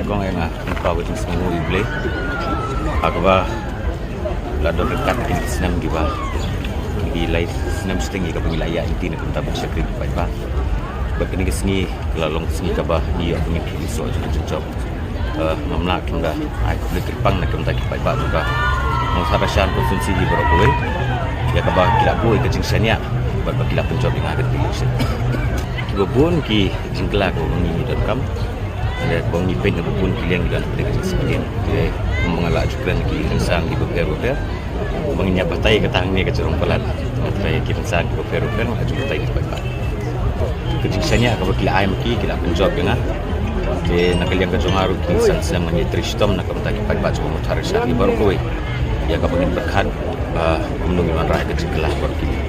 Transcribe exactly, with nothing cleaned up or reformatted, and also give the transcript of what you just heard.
Kong ïa nga, kong ka ba jingsngew ïa U Blei. Ha kaba la don ryngkat kine ki snem kiba, ki lai snem shiteng ïa kaba ngi la ïaid lynti na ka bynta ban shakri ki paidbah. Bad kane ka sngi ka la long ka sngi kaba ngi ïoh ban ngin ïoh jingïoh jingïoh. Eh, ngam lah kynda ai khublei kyrpang na ka bynta ki paidbah jong ka Mawthadraishan constituency hi baroh kawei ïa kaba ki la buh ïa ka jingshaniah bad ba ki la pynjop ïa nga ha kane ka election. Kiba bun ki jingkylla kaba ngi donkam. Lada ba ngi peit na ba bun ki liang ki don ha kane ka jingsngewsih. Te kumba nga la ju kren ki rynsan kiba pher ba pher, ba ngin ïa batai kata hangne ka jingrong palat. Nga trai ki rynsan kiba pher ba pher nga ju batai ki paidbah. Ka jingshaniah kaba ki la ai ma ki, ki la pynjop ïa nga. Te na ka liang ka jong nga ruh ki san snem ngan ïatrei shitom na ka bynta ki paidbah jong ka Mawthadraishan hi baroh kawei ïa kaba ngin pyrkhat ba kumno ngin wanrah ïa ka jingkylla baroh kawei.